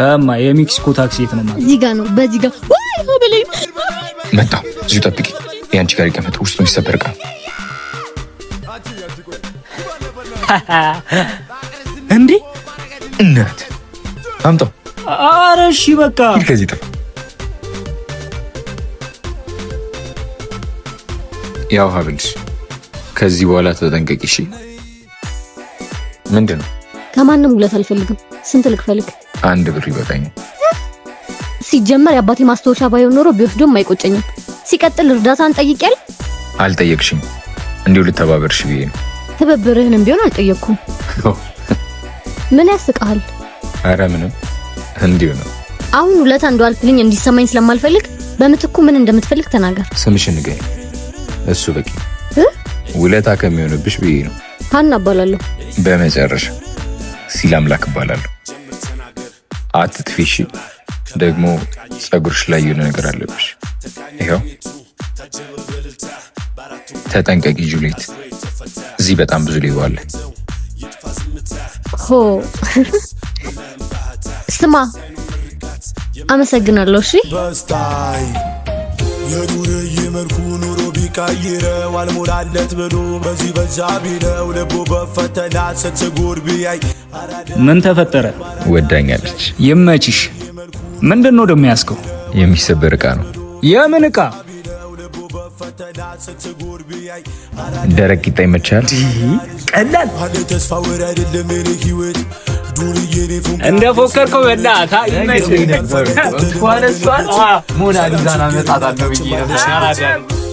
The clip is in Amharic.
እማ የሜክሲኮ ታክሲ የት ነው ማለት? እዚህ ጋ ነው፣ በዚህ ጋ ወይ በለኝ። መጣ። እዚሁ ጠብቂ። የአንቺ ጋር ይቀመጥ። ውስጡ የሚሰበር ዕቃ። እንዴ እናት አምጣው። ኧረ እሺ በቃ ሂድ ከዚህ ጥፋ። ያው ሀብልሽ ከዚህ በኋላ ተጠንቀቂ እሺ። ምንድን ነው? ከማንም ውለት አልፈልግም። ስንት ልክፈልግ? 1 ብር ይበቃኛል። ሲጀመር የአባቴ ማስታወሻ ባይሆን ኖሮ ቢወስዶም አይቆጨኝም። ሲቀጥል እርዳታን ጠይቄያለሁ። አልጠየቅሽኝ፣ እንዲሁ ልተባበርሽ ብዬ ነው። ትብብርህንም ቢሆን አልጠየቅኩም። ምን ያስቅሃል? አረ ምንም፣ እንዲሁ ነው። አሁን ውለታ እንደዋልክልኝ እንዲሰማኝ ስለማልፈልግ በምትኩ ምን እንደምትፈልግ ተናገር። ስምሽን ንገሪኝ፣ እሱ በቂ። ውለታ ከሚሆንብሽ ብዬ ነው። ሀና እባላለሁ። በመጨረሻ ሲል አምላክ እባላለሁ። አትጥፊ እሺ። ደግሞ ፀጉርሽ ላይ የሆነ ነገር አለብሽ። ይኸው ተጠንቀቂ ጁሊት፣ እዚህ በጣም ብዙ ሌባ አለ። ሆ ስማ፣ አመሰግናለሁ። እሺ በስታይ የዱርዬ መልኩ ኑሮ ቢቀይረው አልሞላለት ብሎ በዚህ በዛ ቢለው ልቡ በፈተና ስትጎር ቢያይ ምን ተፈጠረ? ወዳኛለች። ይመችሽ። ምንድን ነው ደግሞ ያዝከው? የሚሰበር ዕቃ ነው። የምን ዕቃ? ደረቅ ቂጣ ይመቻል። ቀላል አለ ተስፋ ወር አይደለም የኔ ህይወት ዱርዬ እኔ ፉንቃ እንደ ፎከርከው በእናትህ ይመችህ። እንኳን እሷን ሞናሊዛን አመጣታለሁ ብዬ ነበር።